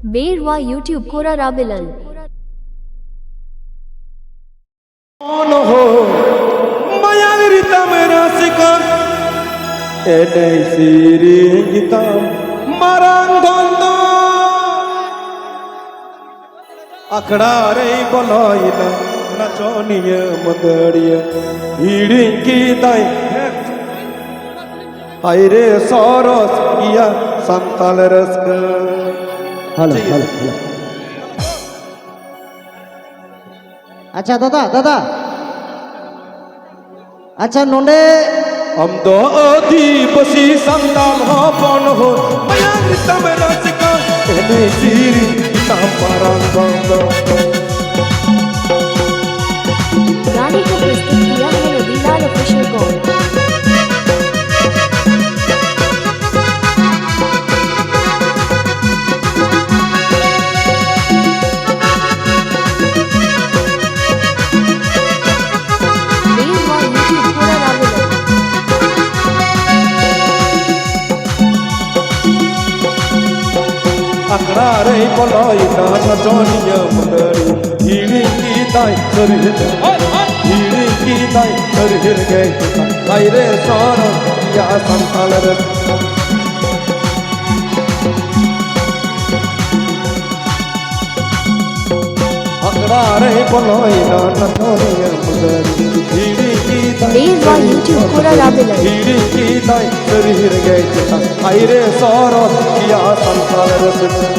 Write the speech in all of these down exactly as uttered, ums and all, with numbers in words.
ᱵᱮᱨᱣᱟ YouTube ᱠᱚᱨᱟ ᱨᱟᱵᱮᱞᱟᱞ᱾ ᱚᱱ ᱦᱚ ᱢᱟᱭᱟᱝ ᱨᱤᱛᱟᱢ ᱨᱟᱹᱥᱠᱟᱹ ᱮᱱᱮᱡ ᱥᱮᱨᱮᱧ ᱛᱟᱢ ᱢᱟᱨᱟᱝ ᱫᱷᱚᱱ ᱫᱚ᱾ ᱟᱠᱷᱲᱟ ᱨᱮᱭ ᱵᱚᱞᱚᱭᱮᱱᱟ ᱱᱟᱪᱚᱱᱤᱭᱟᱹ ᱢᱟᱹᱫᱟᱹᱲᱤᱭᱟᱹ ᱦᱤᱲᱤᱧ ᱠᱮᱫᱟᱭ ᱦᱟᱭ ᱨᱮ ᱥᱚᱨᱚᱥ ᱜᱮᱭᱟ ᱥᱟᱱᱛᱟᱲ ᱨᱟᱹᱥᱠᱟᱹ᱾ Hello hello hello. ᱟᱪᱪᱷᱟ ᱫᱟᱫᱟ, ᱫᱟᱫᱟ᱾ ᱟᱪᱪᱷᱟ ᱱᱚᱰᱮ ᱟᱢ ᱫᱚ ᱟᱹᱫᱤᱵᱟᱹᱥᱤ ᱥᱟᱱᱛᱟᱲ ᱦᱚᱯᱚᱱ ᱦᱚᱲ ᱢᱟᱭᱟᱝ ᱛᱟᱢ ᱨᱟᱹᱥᱠᱟᱹ ᱮᱱᱮᱡ ᱥᱮᱨᱮᱧ ᱛᱟᱢ ᱢᱟᱨᱟᱝ ᱵᱟᱝ ᱫᱚ᱾ गाने को प्रस्तुत किया है रविलाल ऑफिशियल को। ᱟᱠᱷᱲᱟ ᱨᱮᱭ ᱵᱚᱞᱚᱭᱮᱱᱟ ᱱᱟᱪᱚᱱᱤᱭᱟᱹ ᱢᱟᱹᱫᱟᱹᱲᱤ ᱦᱤᱲᱤᱧ ᱠᱮᱫᱟᱭ ᱥᱟᱹᱨᱤ ᱦᱤᱲᱤᱧ ᱠᱮᱫᱟᱭ ᱥᱟᱹᱨᱤ ᱨᱮᱜᱮ ᱦᱟᱭ ᱨᱮ ᱥᱚᱨᱚᱥ ᱜᱮᱭᱟ ᱥᱟᱱᱛᱟᱲ ᱨᱟᱹᱥᱠᱟᱹ᱾ ᱟᱠᱷᱲᱟ ᱨᱮᱭ ᱵᱚᱞᱚᱭᱮᱱᱟ ᱱᱟᱪᱚᱱᱤᱭᱟᱹ ᱢᱟᱹᱫᱟᱹᱲᱤ ᱦᱤᱲᱤᱧ ᱠᱮᱫᱟᱭ ᱵᱮᱨᱣᱟ YouTube ᱠᱚᱨᱟ ᱨᱟᱵᱮᱞᱟᱞ᱾ ᱦᱤᱲᱤᱧ ᱠᱮᱫᱟᱭ ᱥᱟᱹᱨᱤ ᱨᱮᱜᱮ ᱪᱮᱛᱟᱱ ᱦᱟᱭ ᱨᱮ ᱥᱚᱨᱚᱥ ᱜᱮᱭᱟ ᱥᱟᱱᱛᱟᱲ ᱨᱟᱹᱥᱠᱟᱹ᱾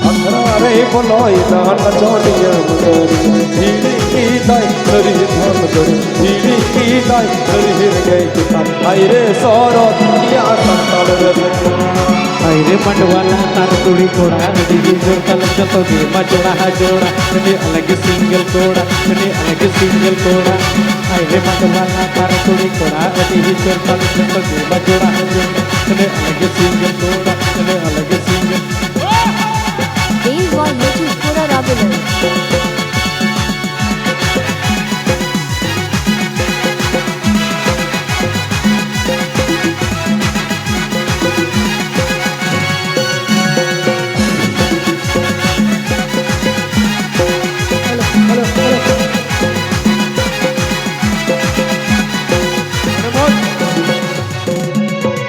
ᱟᱠᱷᱲᱟ ᱨᱮᱭ ᱵᱚᱞᱚᱭᱮᱱᱟ ᱱᱟᱪᱚᱱᱤᱭᱟᱹ ᱢᱟᱹᱫᱟᱹᱲᱤ ᱦᱤᱲᱤᱧ ᱠᱮᱫᱟᱭ ᱥᱟᱹᱨᱤ ᱫᱷᱚᱱ ᱫᱚ ᱦᱤᱲᱤᱧ ᱠᱮᱫᱟᱭ ᱥᱟᱹᱨᱤ ᱨᱮᱜᱮ ᱪᱮᱛᱟᱱ ᱦᱟᱭ ᱨᱮ ᱥᱚᱨᱚᱥ ᱜᱮᱭᱟ ᱥᱟᱱᱛᱟᱲ ᱨᱟᱹᱥᱠᱟᱹ᱾ ᱨᱮ ᱢᱟᱰᱣᱟ ᱞᱟᱛᱟᱨ ᱠᱩᱲᱤ ᱠᱚᱲᱟ, ᱟᱹᱰᱤ ᱜᱮ ᱡᱳᱨ ᱛᱟᱞᱮ ᱡᱚᱛᱚ ᱜᱮ ᱢᱟ ᱡᱚᱲᱟ ᱦᱟ ᱡᱚᱲᱟ᱾ ᱦᱟᱹᱱᱤ ᱟᱞᱮ ᱜᱮ ᱥᱤᱝᱜᱮᱞ ᱠᱚᱲᱟ, ᱦᱟᱹᱱᱤ ᱟᱞᱮ ᱜᱮ ᱥᱤᱝᱜᱮᱞ ᱠᱚᱲᱟ᱾ ᱟᱭ ᱨᱮ ᱢᱟᱰᱣᱟ ᱞᱟᱛᱟᱨ ᱠᱩᱲᱤ ᱠᱚᱲᱟ, ᱟᱹᱰᱤ ᱜᱮ ᱡᱳᱨ ᱛᱟᱞᱮ ᱡᱚᱛᱚ ᱜᱮ ᱢᱟ ᱡᱚᱲᱟ ᱦᱟ ᱡᱚᱲᱟ᱾ ᱦᱟᱹᱱᱤ ᱟᱞᱮ ᱜᱮ ᱥᱤᱝᱜᱮᱞ ᱠᱚᱲᱟ, ᱦᱟᱹᱱᱤ ᱟᱞᱮ ᱜᱮ single. They were looking for a rabbit.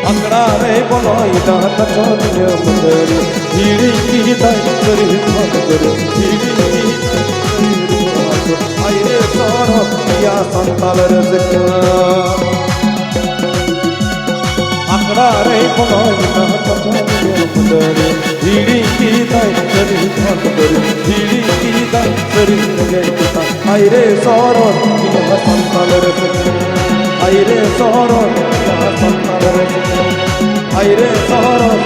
ᱟᱠᱷᱲᱟ ᱨᱮ ᱵᱚᱞᱚᱭᱮᱱᱟ ᱱᱟᱪᱚᱱᱤᱭᱟᱹ ᱢᱟᱹᱫᱟᱹᱲᱤ, ᱦᱤᱲᱤᱧ ᱠᱮᱫᱟᱭ ᱥᱟᱹᱨᱤ ᱢᱟᱹᱫᱟᱹᱲᱤ, ᱦᱤᱲᱤᱧ ᱠᱮᱫᱟᱭ ᱥᱟᱹᱨᱤ ᱢᱟᱹᱫᱟᱹᱲᱤ᱾ ᱟᱭ ᱨᱮ ᱥᱚᱨᱚᱜ ᱜᱮᱭᱟ ᱥᱟᱱᱛᱟᱲ ᱨᱟᱹᱥᱠᱟᱹ᱾ ᱟᱠᱷᱲᱟ ᱨᱮ ᱵᱚᱞᱚᱭᱮᱱᱟ ᱱᱟᱪᱚᱱᱤᱭᱟᱹ ᱢᱟᱹᱫᱟᱹᱲᱤ, ᱦᱤᱲᱤᱧ ᱠᱮᱫᱟᱭ ᱥᱟᱹᱨᱤ ᱢᱟᱹᱫᱟᱹᱲᱤ, ᱦᱤᱲᱤᱧ ᱠᱮᱫᱟᱭ ᱥᱟᱹᱨᱤ ᱨᱮᱸᱜᱮᱡ ᱛᱮᱛᱟᱝ᱾ ᱟᱭ ᱨᱮ ᱥᱚᱨᱚᱜ ᱜᱮᱭᱟ ᱥᱟᱱᱛᱟᱲ ᱨᱟᱹᱥᱠᱟᱹ᱾ ᱟᱭ ᱨᱮ ᱥᱚᱨᱚᱜ ᱜᱮᱭᱟ ᱥᱟᱱᱛᱟᱲ ᱨᱟᱹᱥᱠᱟᱹ᱾ ᱟᱭ ᱨᱮ ᱥᱚᱨᱚᱜ